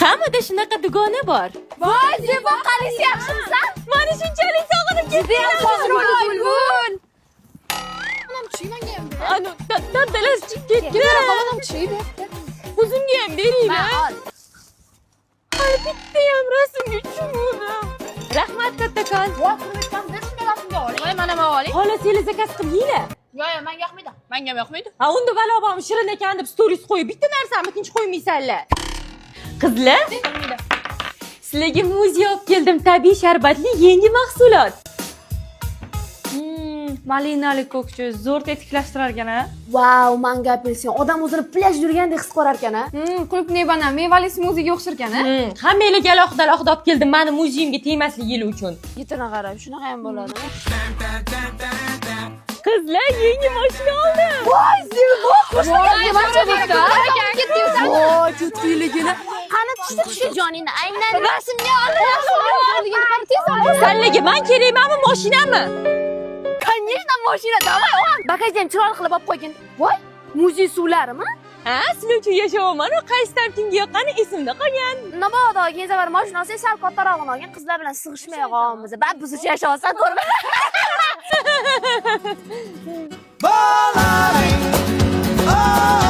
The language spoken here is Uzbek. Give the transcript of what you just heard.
Hammada shunaqa dugona bor. Voy, Zebo, qalisi yaxshimisan? Mani shunchalik sog'inib ketdim. Bulbul. Anu, dabdalasi chiqib ketgan. O'zimga ham beringlar. Hali bitta ham rasmga tushmadim. Rahmat kattakon. Voy, mana man oling. Xohlasangiz zakaz qilib yeyglar. Yo'q, menga yoqmaydi. Menga ham yoqmaydi. Ha, unda balo bormi, shirin ekan deb stories qo'yib bitta narsani tinch qo'ymaysanlar. Qizlar, sizlarga muzey olib keldim, tabiiy sharbatli yangi mahsulot. Malinali ko'kcha zo'r tetiklashtirar ekan a. Vau, manga apelsin. Odam o'zini plyaj yurgandek his qilar ekan a. Клубника banan mevali smuziga o'xshar ekan a. Hammanglarga alohida alohida olib keldim, mani muzeyimga tegmasliginglar uchun. Yetini qarab, shunaqa ham bo'ladimi? Qizlar, yangi mashina oldim. Voy, Zebo, Voy, Voy, tutfiligini. Qani tushdi, tushdi joningni. Aynan rasmga ol. Sanlarga man kerakmanmi, mashinami? Конечно, mashina. Давай, ol. Bagajni ham chiroyli qilib olib qo'ygin. Voy, muzey suvlarimi? Ha, sizlar uchun yashayapman, qaysi kimga yoqqani esimda qolgan. Mabodo keyin safar mashina olsang, sal kattarog'ini olgin, qizlar bilan sig'ishmay qolamiz. Ba, biz uchun yashayapsan, ko'rma. Bolaring, oh.